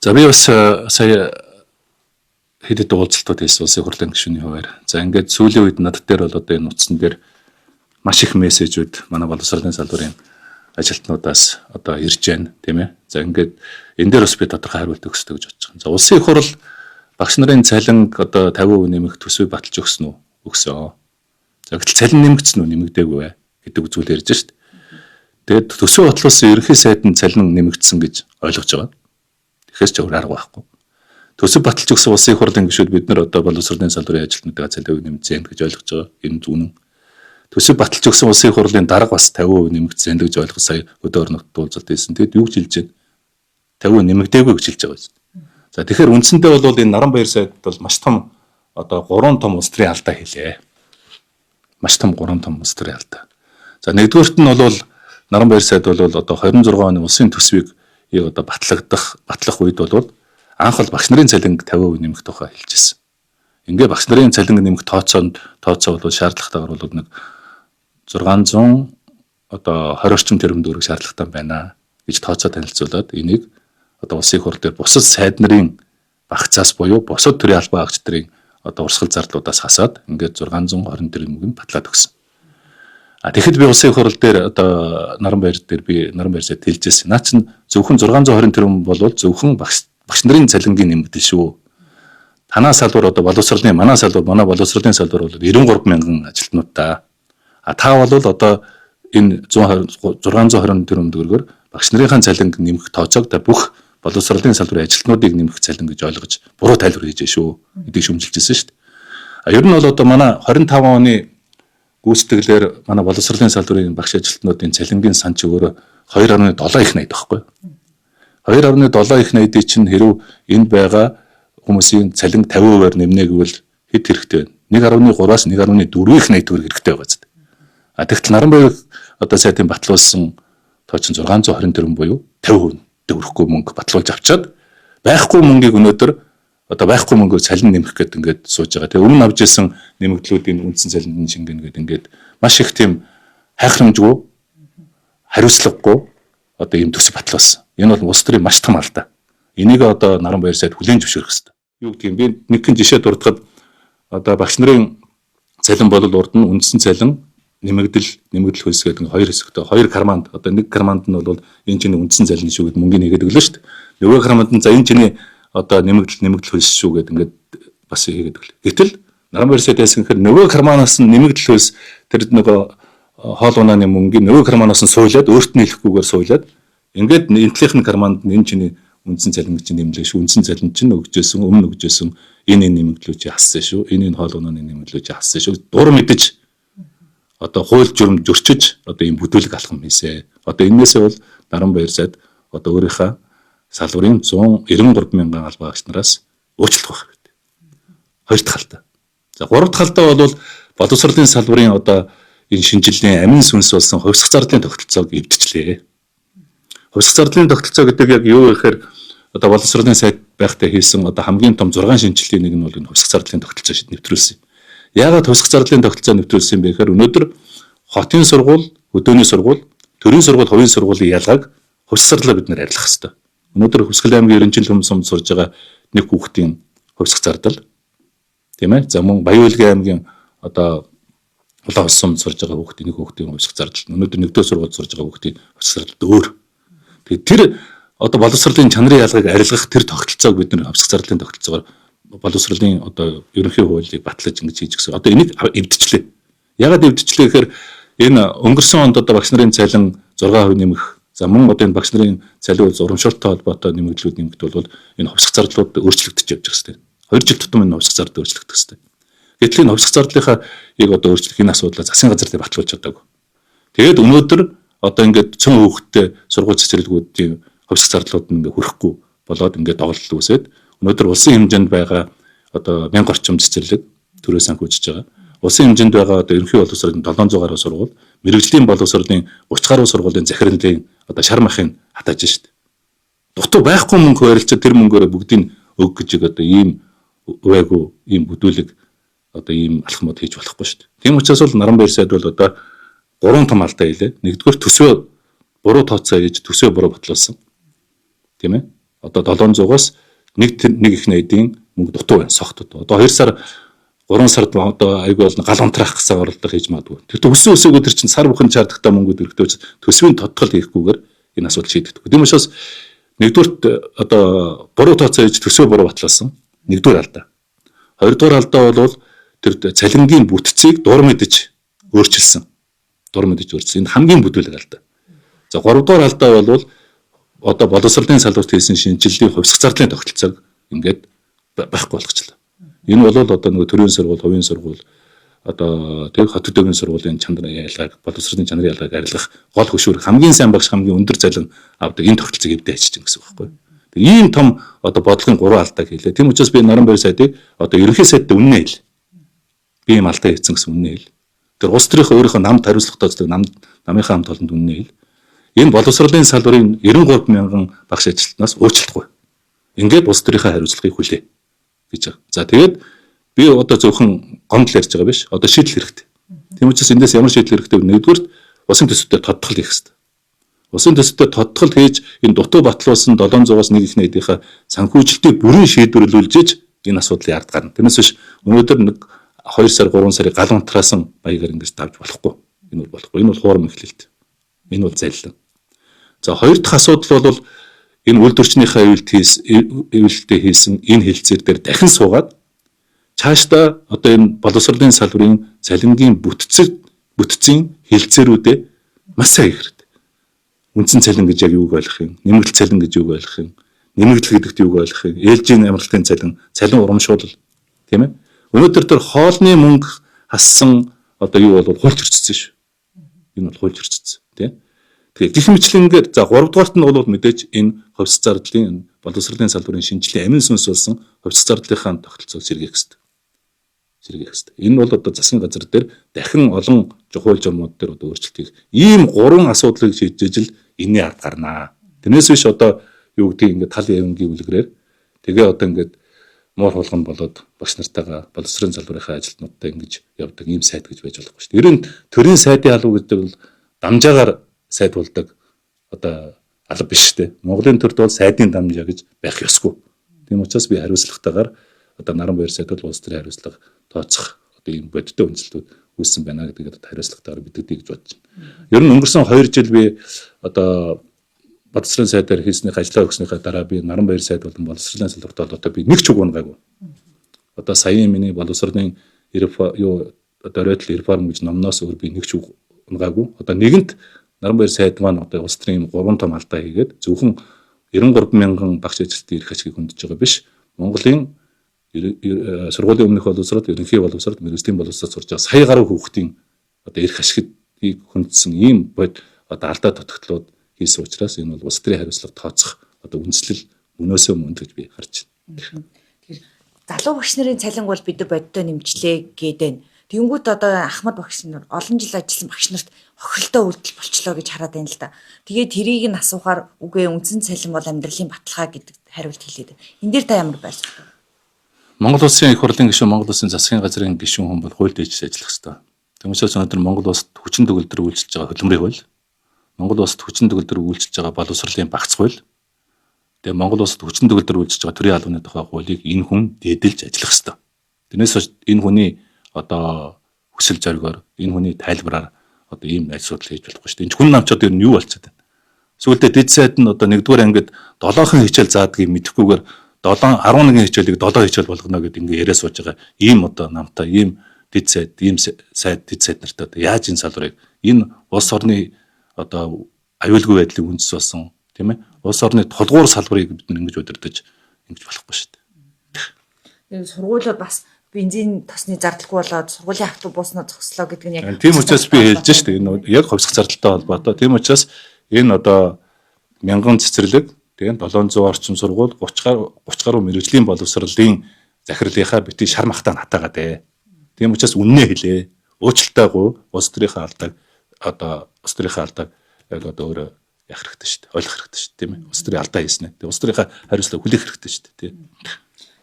За би бас сая хэд хэд уулзалтууд хийсэн улсын хурлын гишүүний хуваар. За ингээд сүүлийн үед над дээр бол одоо энэ утсан дээр маш их мессежүүд манай боловсролын салбарын ажилтнуудаас одоо ирж байна, тийм ээ. За ингээд энэ дээр бас би тодорхой хариулт өгөх ёстой гэж бодож байгаа. За улсын их хурл багш нарын цалинг одоо 50% нэмэх төсвийг баталж өгсөн үү? Өгсөн. За гэтэл цалин нэмэгдсэн үү? Нэмэгдээгүй ээ гэдэг зүйл ярьж шít. Тэгээд төсвөө батлуулсан ерөнхий сайд нь цалин нэмэгдсэн гэж ойлгож байгаа. Тэгэхээс ч өөр арга байхгүй. Төсөв баталж өгсөн улсын их хурлын гишүүд бид нар одоо боловсролын салбарын ажилтнуудаа цалинг нэмэгдсэн гэж ойлгож байгаа. Энэ үнэн. Төсөв баталж өгсөн улсын их хурлын дарга бас 50% нэмэгдсэн гэж ойлгож сая өдөр орногт уулзалт хийсэн. Тэгэд юу гэж хэлж байна? 50% нэмэгдээгүй гэж хэлж байгаа юм. За тэгэхээр үндсэндээ бол энэ Наранбаяр сайд бол маш том одоо 3 том улс төрийн алдаа хийлээ. Маш том 3 том улс төрийн алдаа. За нэгдүгээрт нь бол Наранбаяр сайд бол одоо 26 оны улсын төсвийг одоо батлах үед бол анх бол багш нарын цалинг 50% нэмэх тухай хэлж ирсэн. Ингээ багш нарын цалинг нэмэх тооцоо бол шаардлагатайгаар бол нэг 600 одоо 20 орчим тэрбум төгрөг шаардлагатай байна гэж тооцоо танилцуулаад энийг одоо улсын хурл дээр бусад сайд нарын багцаас буюу бусад төрийн албан хаагч нарын одоо урсгал зардлуудаас хасаад ингээд 620 тэрбумыг нь батлаад өгсөн. А тэгэхэд би улсын хурл дээр одоо Наранбаяр дээр би Наранбаяр сайд хэлжсэн. Наа чин зөвхөн 620 тэрбум бол зөвхөн багш нарын цалингийн нэмэгдэл шүү. Танаа салбар одоо боловсролын манай салбар манай боловсролын салбар бол 93 мянган ажилтнуудтай. А та бол одоо энэ 620 тэрбум төгрөгөөр багш нарынхаа цалинг нэмэх тооцоог та бүх боловсролын салбарын ажилтнуудыг нэмэх цалин гэж ойлгож буруу тайлбар хийж шүү гэдгийг шүмжилж ирсэн шүү дээ. А ер нь бол одоо манай 25 оны гүйцэтгэлээр манай боловсролын салбарын багш ажилтнуудын цалингийн сан чи өөрөө 2.7 их найд байхгүй. 2.7 их найдыг чинь хэрв энд байгаа хүмүүсийн цалин 50%-аар нэмнэ гэвэл хэд хэрэгтэй вэ? 1.3-аас 1.4 их найд төгрөг хэрэгтэй байгаа зү. А тэгтэл Наранбаяр одоо сайдын батлуулсан тоо чинь 620 тэрбум буюу 50% дөрөхгүй мөнгө батлуулж авчаад байхгүй мөнгийг өнөөдөр одоо байхгүй мөнгөөр цалин нэмэх гээд ингээд сууж байгаа. Тэгээ өмнө авч ирсэн нэмэгдлүүдийн үндсэн цалинд нь шингэнэ гээд ингээд маш их тийм хайхрамжгүй, хариуцлагагүй одоо ийм төсөв батлуулсан. Энэ бол улс төрийн маш том алдаа. Энийг одоо Наранбаяр сайд хүлээн зөвшөөрөх хэрэгтэй. Юу гэдэг юм би нэгэн жишээ дурдахад одоо багш нарын цалин бол урд нь үндсэн цалин нэмэгдэл хөлс гэдэг нь хоёр хэсэгтэй хоёр карманд одоо нэг карманд нь бол энэ чиний үндсэн цалин шүү гэд мөнгөний нэгээд өглөө шүү дээ. Нөгөө карманд нь за энэ чиний одоо нэмэгдэл хөлс шүү гэд ингээд бас хийгээд өглөө. Гэтэл Наранбаяр сайд яасан гэхээр нөгөө карманаас нь нэмэгдэл хөлс тэр нөгөө хоол унааны мөнгийг нөгөө карманаас нь суулаад өөрт нь хэлэхгүйгээр суулаад ингээд энэ талынх нь карманд нь энэ чиний үндсэн цалин чинь нэмлээ шүү. Үндсэн цалин чинь өгчээсэн, өмнө өгчээсэн энэ нэмэгдлүү чи хассан шүү. Энэ хоол унааны нэмэгдлүү чи хассан шүү. Дур мэдэж одоо хууль журам зөрчиж одоо ийм бүдүүлэг алхам хийсэ. Одоо энээсээ бол Наранбаяр сайд одоо өөрийнхөө салбарын 193 мянган албан хаагч нараас уучлах байх хэрэгтэй. Хоёр дахь алдаа. За гурав дахь алдаа бол боловсролын салбарын одоо энэ шинжилгээний амин сүнс болсон хувьсах зардлын тогтолцоог эвдчихлээ. Хувьсах зардлын тогтолцоо гэдэг яг юу гэхээр одоо боловсролын сайд байхдаа хийсэн одоо хамгийн том 6 шинжилгээний нэг нь бол энэ хувьсах зардлын тогтолцоо нэвтрүүлсэн. Яагаад хувьсах зардлын тогтолцоо нэвтрүүлсэн бэ гэхээр өнөөдөр хотын сургууль, хөдөөний сургууль, төрийн сургууль, хувийн сургуулийн ялгааг хувьсах зардлаа бид нэр арилгах хэрэгтэй. Өнөөдөр Хүсгэл аймгийн Эренжил хүм сумд сурж байгаа нэг хүүхдийн хувьсах зардал тийм ээ. За мөн Баян-Үйлгийн аймгийн одоо Улаан хос сумд сурж байгаа хүүхдийн нэг хүүхдийн хувьсах зардал, өнөөдөр нэгдүгээр сургуульд сурж байгаа хүүхдийн хувьсах зардал өөр. Тэгээд тэр одоо боловсролын чанарын ялгааг арилгах тэр тогтолцоог бид нэр хувьсах зардлын тогтолцоогоор боловсролын одоо ерөнхий хуулийг батлаж ингэж хийж гисэн. Одоо энийг эвдчихлээ. Ягаад эвдчихлээ гэхээр энэ өнгөрсөн онд одоо багш нарын цалин 6% нэмэх, за мөн одоо энэ багш нарын цалин урамшуулттай холбоотой нэмэгдлүүд нэмэгдвэл бол энэ хувьсах зардлууд өөрчлөгдөж явж байгаа хэрэгтэй. 2 жил тутам энэ хувьсах зардал өөрчлөгдөх хэрэгтэй. Гэтэл энэ хувьсах зардлынхаа яг одоо өөрчлөх энэ асуудлаа засгийн газар дээр батлуулж чадаагүй. Тэгээд өнөөдөр одоо ингээд цөөн хүүхдтэй сургууль цэцэрлэгүүдийн хувьсах зардлууд нь ингээд хүрэхгүй болоод ингээд доголдол үүсээд өнөөдөр улсын хэмжээнд байгаа одоо 1000 орчим цэцэрлэг төрөө санхүүжиж байгаа. Улсын хэмжээнд байгаа одоо ерөнхий боловсролын 700 гаруй сургууль, мэрэгжлийн боловсролын 30 гаруй сургуулийн захирлын одоо шар махыг хатааж шít. Дутуу байхгүй мөнгө барилчаа тэр мөнгөөрөө бүгдийг өг гэж одоо ийм увайгүй ийм бүдүүлэг одоо ийм алхмууд хийж болохгүй шүү дээ. Тийм учраас бол Наранбаяр сайд бол одоо гурван том алдаа хийлээ. Нэгдүгээр төсвөө буруу тооцоо хийж төсвөө буруу батлуулсан. Тийм ээ. Одоо 700-аас 1 их найдын мөнгө дутуу байна, сох дутуу. Одоо 2 сар 3 сард одоо айгүй бол гал унтраах гэсэн оролдлого хийж магадгүй. Тэгэхээр өссөн өсөөгөө тэр чинь сар бүхэн чардагтай мөнгөд өргөдөө төсвийн тодтол хийхгүйгээр энэ асуудал шийдэгдэхгүй. Тийм учраас нэгдүгээрт одоо буруу тооцоо хийж төсвөө буруу батлуулсан. Нэгдүгээр алдаа. Хоёрдугаар алдаа бол тэр цалингийн бүтцийг дур мэдэж өөрчилсөн. Дур мэдэж өөрчилсөн. Энэ хамгийн бүдүүлэг алдаа. За гуравдугаар алдаа бол одоо боловсролын салбарт хийсэн шинжиллийн хувьсах зардлын тогтолцоог ингээд байхгүй болгочлоо. Энэ бол одоо нөгөө төрийн сургууль, хувийн сургууль, одоо тэг хот хөдөөгийн сургуулийн чанарын ялгааг, боловсролын чанарын ялгааг арилгах гол хөшүүрэг, хамгийн сайн багш хамгийн өндөр цалин авдаг энэ тогтолцоог эвдээ хийчих гэсэн үг байхгүй. Тэг ийм том одоо бодлогын гурван алдааг хийлээ. Тийм учраас би Наранбаяр сайдыг одоо ерөнхий сайдтай үнэнээ хэл. Би ийм алдаа хийсэн гэсэн үнэнээ хэл. Тэр улс төрийнхөө өөрийнхөө намд хариуцлагатай үздэг намынхаа хамт олонд үнэнээ хэл. Энэ боловсролын салбарын 93 мянган багш ажилтнаас уучлахгүй. Ингээд улс төрийнхөө хариуцлагыг хүлээ гэж байгаа. За тэгээд би одоо зөвхөн гомдол ярьж байгаа биш. Одоо шийдэл хэрэгтэй. Тийм учраас эндээс ямар шийдэл хэрэгтэй вэ? Нэгдүгüүрт улсын төсөвтэй тодтол хийх хэрэгтэй. Улсын төсөвтэй тодтол хийж энэ дутуу батлуулсан 700-аас 1 их найдынхаа санхүүжилтийг бүрэн шийдвэрлүүлж энэ асуудлыг ард гарна. Тэрнээс биш өнөөдөр нэг 2 сар 3 сарын гал унтраасан баягаар ингэж давж болохгүй. Энэ бол болохгүй. Энэ бол хуурам эхлэлт. Энэ бол заллин. За хоёр дахь асуудал бол энэ үйлдвэрчнийхээ эвлэлтээ хийсэн энэ хэлцээр дээр дахин суугаад цаашдаа одоо энэ боловсролын салбарын цалингийн бүтцийн хэлцээрүүдээ маш сайн хийх хэрэгтэй. Үндсэн цалин гэж яг юуг ойлгох юм? Нэмэгдэл цалин гэж юуг ойлгох юм? Нэмэгдэл гэдэгт юуг ойлгох юм? Ээлжийн амралтын цалин, цалин урамшуулал, тийм ээ? Өнөөдөр тэр хоолны мөнгө хассан одоо юу бол хуульч өрчсөн шүү. Энэ бол хуульч өрчсөн, тийм ээ? Тэгээ гих мэтлэнгээр за 3 дугаарт нь бол мэдээж энэ хувьс зардлын боловсролын салбарын шинжилгээ амин сүнс болсон хувьс зардлынхаа тогтолцоог сэргээх хэрэгтэй. Сэргээх хэрэгтэй. Энэ бол одоо засгийн газар дээр дахин олон хууль журмууд дээр одоо өөрчлөлт хийх. Ийм гурван асуудлыг шийдэж л энэний ард гарнаа. Тэрнээс биш одоо юу гэдгийг ингээд тал явангийн үлгэрээр тэгээ одоо ингээд муур хулган болоод багш нартайгаа боловсролын салбарынхаа ажилтнуудтай ингэж явдаг ийм сайд гэж байж болохгүй шүү дээ. Ер нь төрийн сайдын алба гэдэг бол дамжаагаар сайд болдог одоо алба биш үү? Монголын төрд бол сайдын дамжаа гэж байх ёсгүй. Тийм учраас би хариуцлагатайгаар одоо Наранбаяр сайд бол улс төрийн хариуцлага тооцох одоо ийм бодиттой үндэслэлүүд үүссэн байна гэдгийг одоо хариуцлагатайгаар мэдэгдэе гэж бодож байна. Ер нь өнгөрсөн 2 жил би одоо боловсролын сайдаар хийснийх ажлаа өгснийхээ дараа би Наранбаяр сайд болон боловсролын салбарт бол одоо би нэг ч үг унгаагүй. Одоо саяын миний боловсролын юу одоо оройтл реформ гэж номноос өөр би нэг ч үг унгаагүй. Одоо нэгэнт Наранбаяр сайд маань одоо улс төрийн гурван том алдаа хийгээд зөвхөн 93 мянган багш ажилтны эрх ашигыг хөндөж байгаа биш. Монголын сургуулийн өмнөх боловсрол, ерөнхий боловсрол, мэргэжлийн боловсрол сурж байгаа сая гаруй хүүхдийн одоо эрх ашигыг хөндөсөн ийм бод одоо алдаа дутагдлууд хийсэн учраас энэ бол улс төрийн хариуцлага тооцох одоо үндслэл мөнөөсөө мөн гэж би харж байна. Тэгэхээр залуу багш нарын цалинг бол бид нар бодиттой нэмжлээ гэдэг. Тэнгүүт одоо Ахмад багш нар олон жил ажилласан багш нарт хохиролтой үйлдэл болчлоо гэж хараад байна л да. Тэгээд тэрийг нь асуухаар үгүй үндсэн цалин бол амьдралын баталгаа гэдэг хариулт хэлээд. Энэ дээр та ямар байр суурь? Монгол улсын их хурлын гишүүн, Монгол улсын засгийн газрын гишүүн хүн бол хууль дээжс ажиллах ёстой. Тийм учраас өнөөдөр Монгол улсад хүчин төгөлдөр үйлчилж байгаа хөдөлмөрийн хууль, Монгол улсад хүчин төгөлдөр үйлчилж байгаа боловсролын багц хууль, тэгээ Монгол улсад хүчин төгөлдөр үйлчилж байгаа төрийн албаны тухай хуулийг энэ хүн дээдэлж ажиллах ёстой. Тэрнээс хойш энэ хүний одоо хүсэл зоригоор, энэ хүний тайлбараар одоо ийм асуудал хийж болохгүй шүү дээ. Энэ хүн намчууд ер нь юу болчиход байна? Сүүлдээ дэд сайд нь одоо 1-р ангид 7хан хичээл заадгийг мэдэхгүйгээр 7 11 хичээлийг 7 хичээл болгоно гэдээ ингээ яриа сууж байгаа ийм одоо намтай ийм дэд сайд, ийм сайд дэд сайд нартай одоо яаж энэ салбарыг энэ улс орны одоо аюулгүй байдлыг үндэс болсон, тийм ээ, улс орны тулгуур салбарыг бид нар ингэж удирдах ингэж болохгүй шүү дээ. Сургуулиуд бас бензин тосны зардалгүй болоод сургуулийн автобуснууд зогслоо гэдэг нь яг тийм учраас би хэлж шүү дээ. Энэ яг хувьсах зардалтай холбоотой. Тийм учраас энэ одоо мянган цэцэрлэг, тийм 700 орчим сургууль, 30 гаруй мэргэжлийн боловсролын захирлынхаа бити шар махтаа хатаагаад ээ. Тийм учраас үннээ хэлээ. Уучлалтайгүй улс төрийнхээ алдааг одоо улс төрийнхээ алдааг яг одоо өөрөө яах хэрэгтэй шүү дээ. Ойлгох хэрэгтэй шүү дээ, тийм ээ. Улс төрийн алдаа хийснэ. Тэгээ улс төрийнхээ хариуцлага хүлээх хэрэгтэй шүү дээ, тийм.